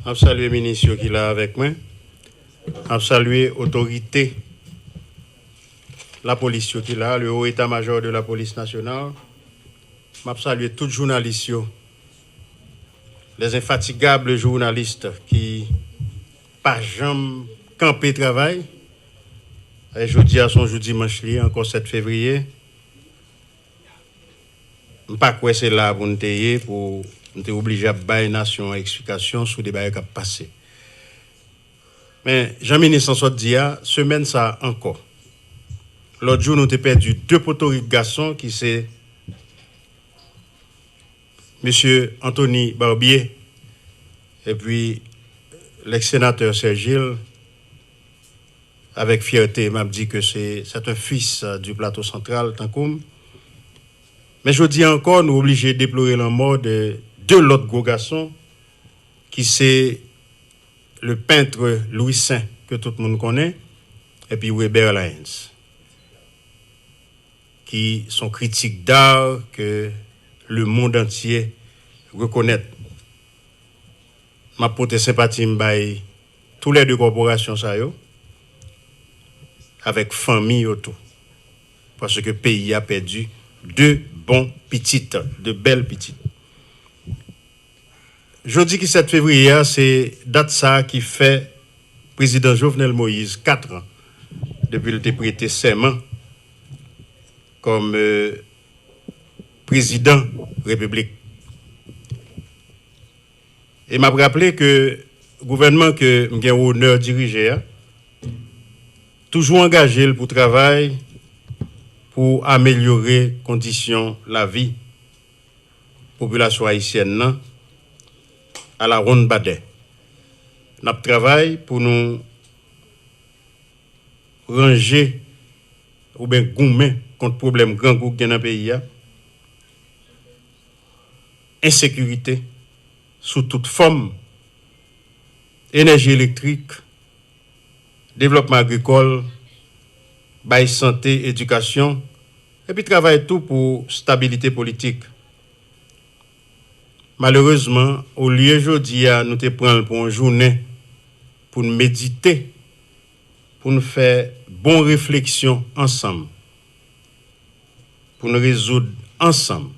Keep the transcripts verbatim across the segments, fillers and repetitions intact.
M ap salye minis yo ki la avèk mwen. M ap salye otorite lapolis yo ki la, le Haut État-Major de la Police Nationale. M ap salye tout jounalis yo, les infatigables journalistes ki pa janm kanpe travay. E jodi a se yon jou dimanch li ye, ankò sèt fevriye. M pa kwè se la pou n te ye, pou n te oblije ap bay nasyon an eksplikasyon sou de bagay k ap pase. Men, jan minis lan sot di a, semèn sa a ankò, lòt jou nou te pèdi de potorik gason ki se mesye Anthony Barbier epi lèks senatè Serge Gilles. Avèk fyète, m ap di ke se, c'est un fils, euh, du Plateau Central, tankou m. Men jodi a ankò, nou oblije deplore lanmò de de lòt gwo gason, ki se le peintre Louis Saint, ke tout moun konnen, epi Weber Lyons, ki son kritik d'art ke le monde entier reconnaît. M ap pote senpati m bay toulède kòporasyon sa yo, avèk fanmi yo tou. Paske peyi a pèdi de bon pitit, de bèl pitit. Jodi ki sèt fevriye a, se dat sa a ki fè prezidan Jovenel Moïse, kat an depi l te prete sèman kòm, euh, prezidan repiblik. E m ap raple ke gouvènman ke m gen onè dirije a toujou angaje l pou travay pou amelyore kondisyon lavi popilasyon ayisyèn nan alawonnbadè. N ap travay pou nou ranje oubyen goumen kont pwoblèm grangou k gen nan peyi a, ensekirite sou tout fòm, enèji elektrik, devlòpman agrikòl, bay sante, edikasyon, epi travay tou pou stabilite politik. Malerezman, olye jodi a nou te pran l pou yon jounen pou n medite, pou n fè bon refleksyon ansanm, pou n rezoud ansanm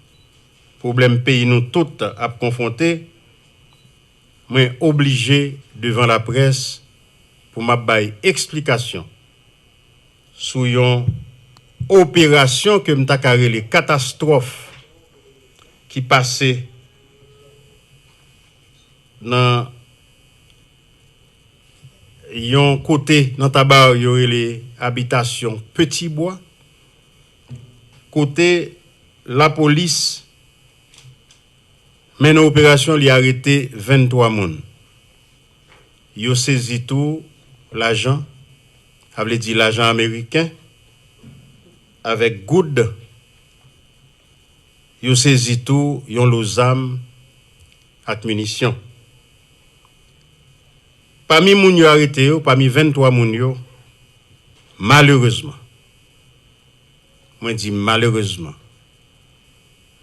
pwoblèm peyi nou tout ap konfwonte, mwen oblije devan laprès pou m ap bay eksplikasyon sou yon operasyon ke m ta ka rele katastwòf ki pase nan yon kote nan Taba yo rele abitasyon Petit Bois, kote lapolis mennen operasyon, li arete venntwa moun. Yo sezi tou lajan, sa vle di lajan ameriken, avèk goud. Yo sezi tou yon lo zam ak minisyon. Pami moun yo arete yo, pami venntwa moun yo, malerezman, mwen di malerezman,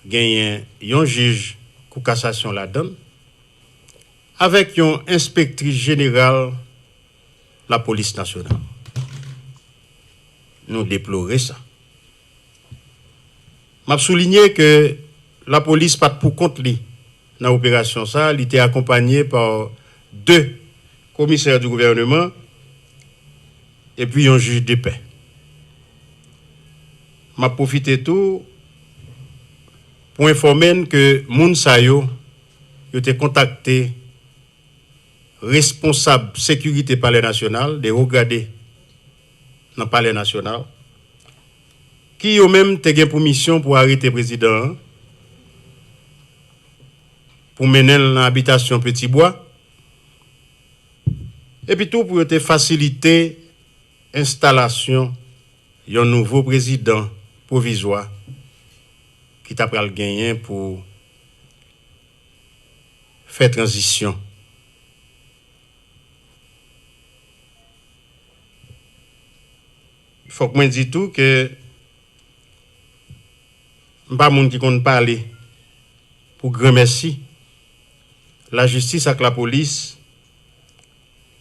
genyen yon jij kou kasasyon ladan l, avèk yon enspektris jeneral lapolis nasyonal. Nou deplore sa. M ap soulinye ke lapolis pa t pou kont li nan operasyon sa a, li te akonpanye pa de komisè di gouvèneman epi yon jij de pè. M ap pwofite tou pou enfòme n ke moun sa yo, yo te kontakte responsab sekirite Palè Nasyonal, de wo grade nan Palè Nasyonal, ki yo menm te gen pou misyon pou arete prezidan an, pou mennen l nan abitasyon Petit Bois, epi tou pou yo te fasilite enstalasyon yon nouvo prezidan pwovizwa ki ta pral genyen pou fè tranzisyon. Fòk mwen di tou ke m pa moun ki konn pale pou granmèsi lajistis ak lapolis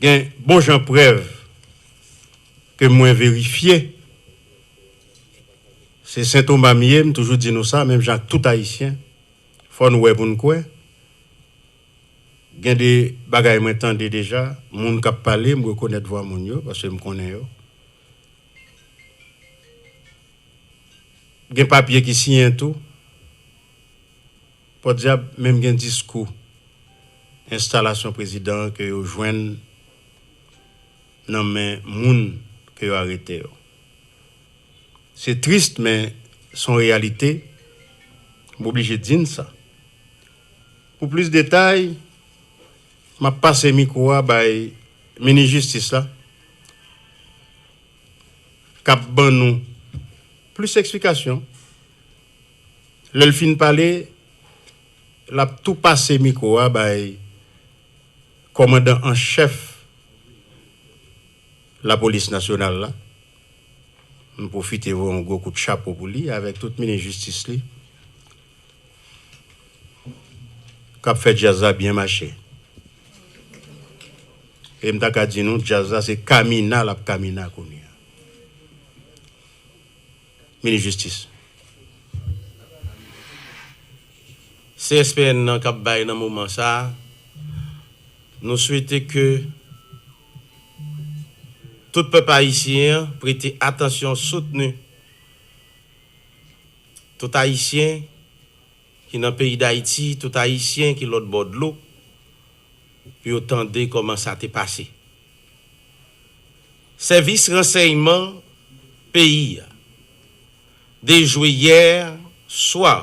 Gen bon jan prèv ke mwen verifye. Se Sen Toma m ye, m toujou di nou sa, menm jan ak tout Ayisyen, fò n wè pou n kwè. Gen de bagay mwen tande deja, moun k ap pale, m rekonèt vwa moun yo, paske m konnen yo. Gen papye ki siyen tou. Pòdyab, menm gen diskou enstalasyon prezidan an ke yo jwenn nan men moun ke yo arete yo. Se tris, men se yon reyalite. M oblije di n sa. Pou plis detay, m ap pase mikwo a bay minis jistis la, k ap ban nou plis eksplikasyon. Lè l fin pale, l ap tou pase mikwo a bay kòmandan an chèf lapolis nasyonal la. M pwofite voye yon gwo kout chapo pou li, avèk tout minis jistis li, k ap fè djaz la byen mache. E m ta ka di nou, djaz la se kamina l ap kamina kounye a. Minis jistis. C S P N nan k ap bay nan moman sa a, nou swete ke tout pèp ayisyen an prete atansyon soutni tout Ayisyen ki nan peyi Dayiti, tout Ayisyen ki lòt bò dlo, pou yo tande kòman sa te pase. Sèvis ransèyman peyi a dejwe yè swa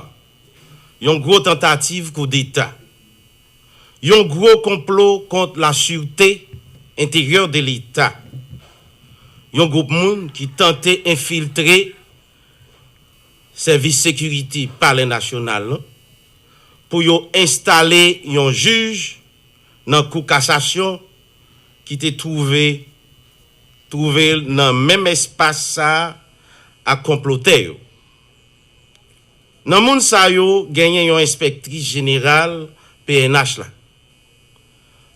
yon gwo tantativ koudeta, yon gwo konplo kont la sûreté intérieure de l'État, yon gwoup moun ki tante enfiltre sèvis sekirite Palè Nasyonal lan pou yo enstale yon jij nan Kou Kasasyon ki te twouve, twouve l nan menm espas sa a ak konplotè yo. Nan moun sa yo, genyen yon enspektris jeneral P N H la,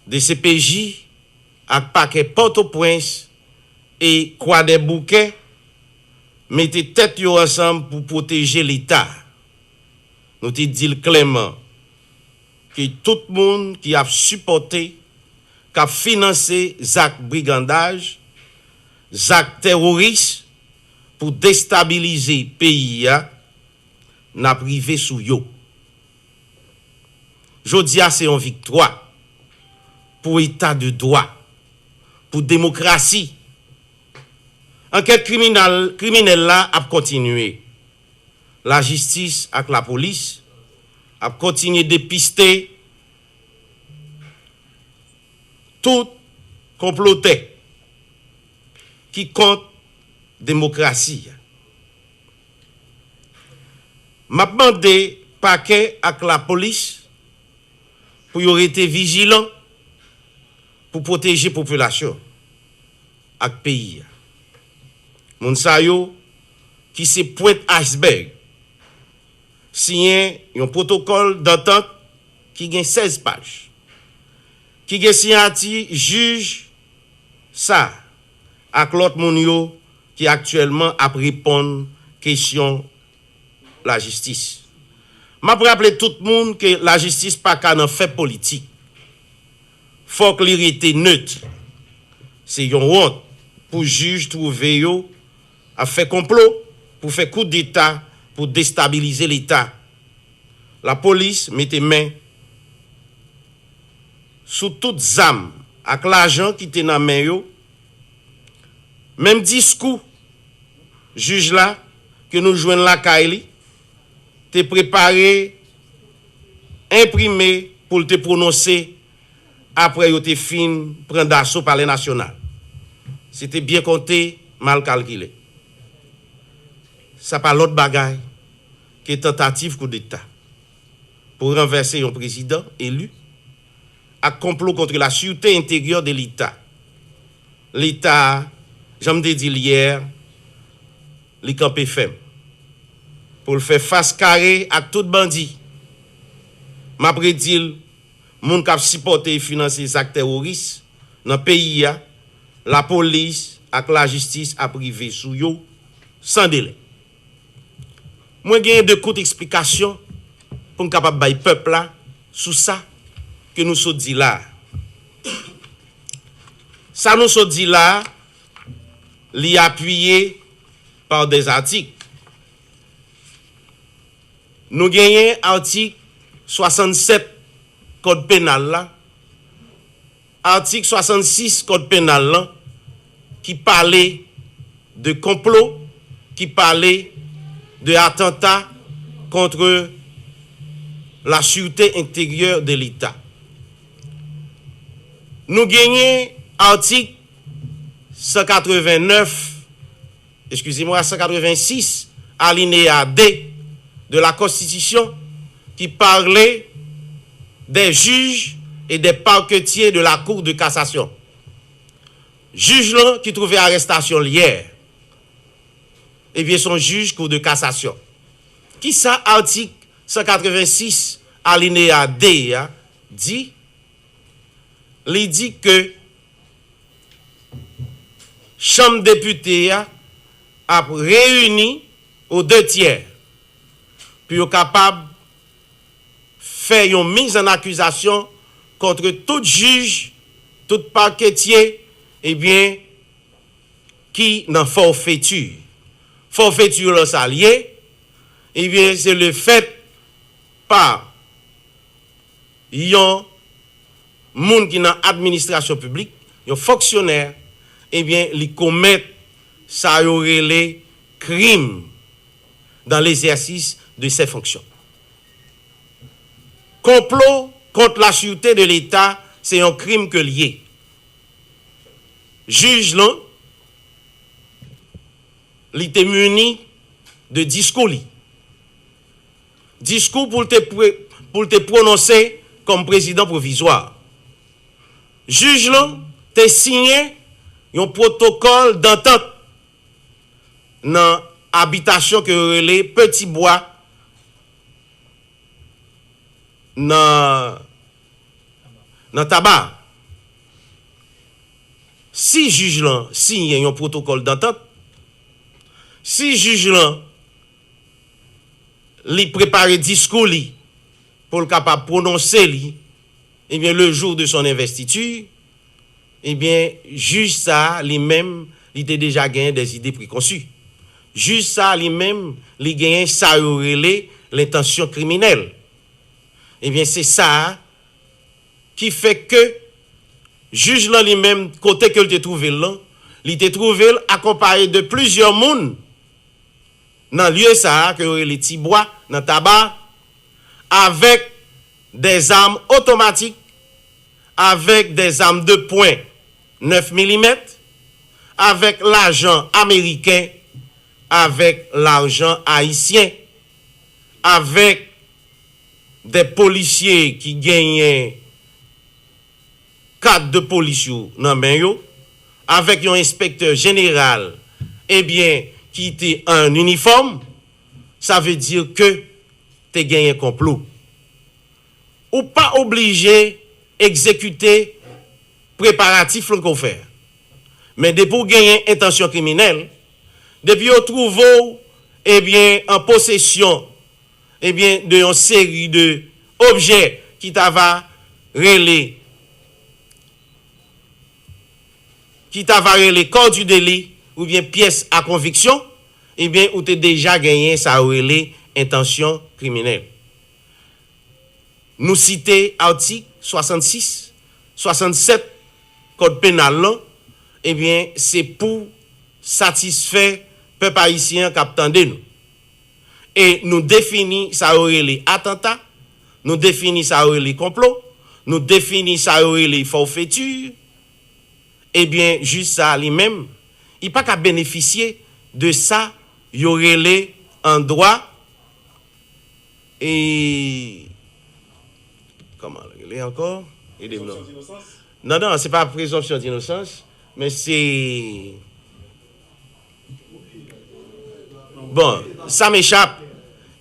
D C P J ak pakè Pòtoprens e Kwadèboukè mete tèt yo ansanm pou pwoteje Leta. Nou te di l klèman ke tout moun ki ap sipòte, k ap finanse zak brigandaj, zak tèworis pou destabilize peyi a, n ap rive sou yo. Jodi a se yon viktwa pou eta de dwa, pou demokrasi. Ankèt kriminal, kriminèl la ap kontinye. Lajistis ak lapolis ap kontinye depiste tout konplotè ki kont demokrasi a. M ap mande pakè ak lapolis pou yo rete vijilan pou pwoteje popilasyon ak peyi a. Moun sa yo, ki se pwent aysbèg, siyen yon pwotokòl dantant ki gen sèz paj, ki gen siyati jij sa ak lòt moun yo ki aktyèlman ap reponn kesyon lajistis. M ap raple tout moun ke lajistis pa ka nan fè politik. Fòk li rete nèt. Se yon wont pou jij twouve yo ap fè konplo pou fè koudeta pou destabilize Leta. Lapolis mete men sou tout zam ak lajan ki te nan men yo. Menm diskou jij la ke nou jwenn lakay li te prepare, enprime pou l te pwononse apre yo te fin pran daso Palè Nasyonal. Se te byen konte, mal kalkile. Sa pa lòt bagay ke tantativ koudeta pou ranvèse yon prezidan eli ak konplo contre la sûreté intérieure de l'État. Leta, jan m te di l yè, li kanpe fèm pou l fè fas kare ak tout bandi. M ap redi l, moun k ap sipòte e finanse zak tèworis nan peyi a, lapolis ak lajistis ap rive sou yo san delè. Mwen genyen de kout eksplikasyon pou m kapab bay pèp la sou sa ke nou sot di la a. Sa nou sot di la a, li apiye pa de atik. Nou genyen atik swasannsèt Kòd Penal la, atik swasannsis Kòd Penal lan, ki pale de konplo, ki pale de atanta contre la sûreté intérieure de l'État. Nou genyen atik san katreven nèf, excusez-moi, san katreven sis, alinéa de de la Constitution, qui parlait des juges et des parquetiers de la Cour de cassation. Jij lan ki twouve arestasyon l yè, ebyen, se yon jij Cour de cassation. Kisa atik san katreven sis alinéa de a di? Li di ke Chanm Depite a ap reyini aux deux tiers pou yo kapab fè yon miz an akizasyon kont tout jij, tout paketye, ebyen, ki nan fòfeti. Fòfeti lan sa l ye, ebyen, se le fèt pa yon moun ki nan administrasyon piblik, yon fonksyonè, ebyen, li komèt sa yo rele krim dans l'exercice de ses fonctions. Konplo kont la sûreté de l'État, se yon krim ke l ye. Jij lan, li te mini de diskou li. Diskou pou l te, pou l te pwononse kòm prezidan pwovizwa. Jij lan te siyen yon pwotokòl dantant nan abitasyon ke yo rele Peti Bwa nan, nan Taba. Si jij lan siyen yon pwotokòl dantant, si jij lan li prepare diskou li pou l kapab pwononse li, ebyen, le jour de son investiture, ebyen, jij sa a, li menm, li te deja genyen des idées préconçues. Jij sa a, li menm, li genyen sa yo rele lentansyon kriminèl. Ebyen, se sa a ki fè ke jij lan li menm, kote ke l te twouve l lan, li te twouve l akonpaye de plizyè moun nan lye sa a ke yo rele Ti Bwa, nan Taba, avèk des armes automatiques, avec des armes de poing nèf milimèt, avèk lajan ameriken, avèk lajan ayisyen, avèk de polisye ki genyen kat de polis yo nan men yo, avèk yon enspektè jeneral, ebyen, ki te an inifòm, sa vle di ke te genyen konplo. Ou pa oblije egzekite preparatif lan ke w fè. Men depi w genyen entansyon kriminèl, depi yo twouve w, ebyen, an posesyon, ebyen, de yon seri de objè ki ta va rele, ki ta va rele corps du délit oubyen pyès a konviksyon, ebyen, ou te deja genyen sa yo rele entansyon kriminèl. Nou site atik swasannsis, swasannsèt Kòd Penal lan, ebyen, se pou satisfè pèp ayisyen an k ap tande nou. E nou defini sa yo rele atanta, nou defini sa yo rele konplo, nou defini sa yo rele fòfeti, ebyen, jij sa a li menm, li pa ka benefisye de sa yo rele an dwa, e, kòman l rele ankò? Ede m non. Non, non, se pa prezonpsyon dinosans, men se, bon, sa m echap.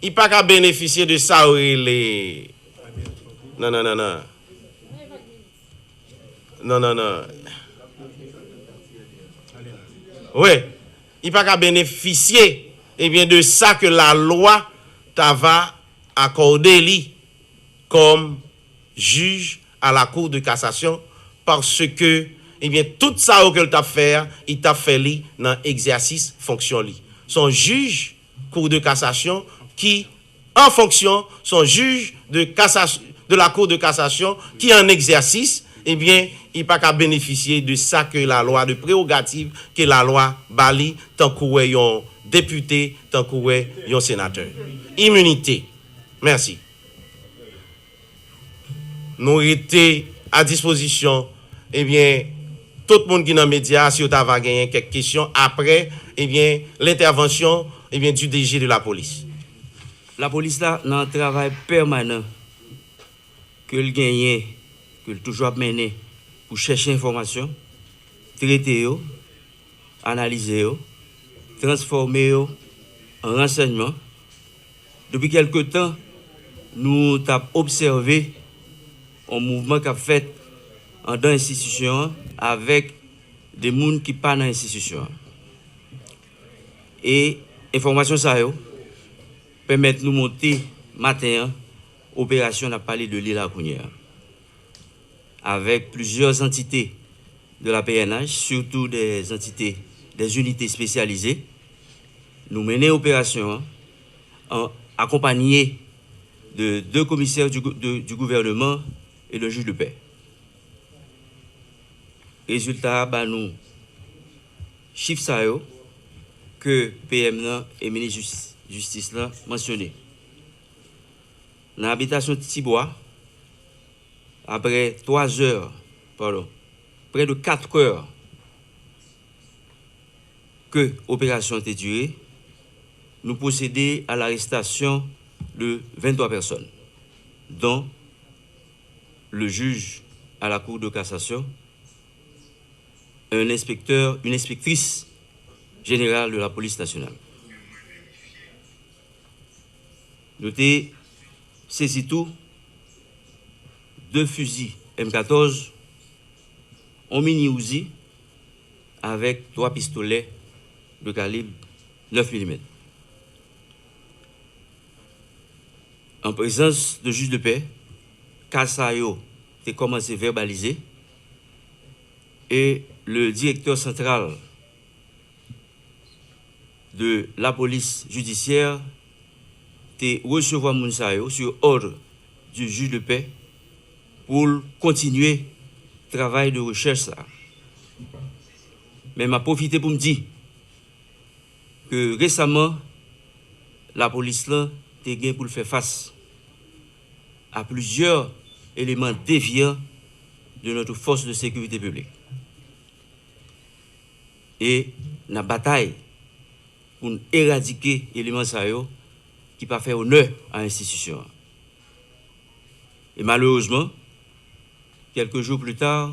Li pa ka benefisye de sa yo rele, non, non, non, non. Non, non, non. Wi, li pa ka benefisye, ebyen, de sa ke la lwa ta va akòde li kòm jij a la Cour de cassation, paske, ebyen, tout sa yo ke l t ap fè a, li t ap fè li nan egzèsis fonksyon li. Se yon jij Cour de cassation ki an fonksyon, se yon jij de cassation, de la Cour de cassation ki an egzèsis, ebyen, li pa ka benefisye de sa ke la lwa, de prerogativ ke la lwa ba li, tankou wè yon depite, tankou wè yon senatè. Iminite. Mèsi. Nou rete a dispozisyon, ebyen, tout moun ki nan medya, si yo ta va genyen kèk kesyon apre, ebyen, lentèvansyon, ebyen, du D G de la polis. Lapolis la nan travay pèmanan ke l genyen, ke l toujou ap mennen pou chèche enfòmasyon, trete yo, analize yo, transfòme yo an ransèyman. Depi kèlke tan, nou t ap obsève yon mouvman k ap fèt anndan enstitisyon an avèk de moun ki pa nan enstitisyon an. E enfòmasyon sa yo pèmèt nou monte maten an operasyon n ap pale de li la kounye a, avèk plizyè antite de la P N H, sitou de antite, de inite espesyalize. Nou mennen operasyon an, an akonpanye de de komisè du, gou- de- du gouvènman e de jij de pè. Rezilta a ba nou chif sa yo ke P M nan e minis jis- jistis la mansyone. Nan abitasyon Tibwa, apre twa zè, padon, prè de kat è ke operasyon an te dire, nou pwosede a larestasyon de venntwa pèsòn, dont le juge à la Cour de cassation, un inspecteur, une inspectrice générale de la police nationale. Nou te sezi tou de fizi M katòz, yon mini Uzi avèk twa pistolè de kalib nèf milimèt. An prezans de jij de pè, ka sa yo te kòmanse vèbalize e le direktè santral de la police judiciaire te resevwa moun sa yo sur ordre du juge de paix pou l kontinye travay de rechèch sa. Men m ap pwofite pou m di ke resaman lapolis lan te gen pou l fè fas a plizyè eleman devyan de notre force de sécurité publique. E n ap batay pou n eradike eleman sa yo ki pa fè onè a enstitisyon an. E malerezman, kèlke jou pli ta,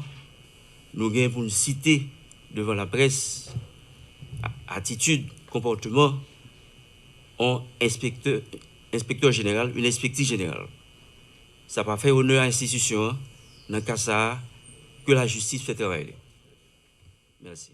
nou gen pou n site devan laprès atitid, konpòteman yon enspektè, enspektè jeneral, yon enspektris jeneral. Sa pa fè onè a enstitisyon an, nan ka sa a, ke lajistis fè travay li. Mèsi.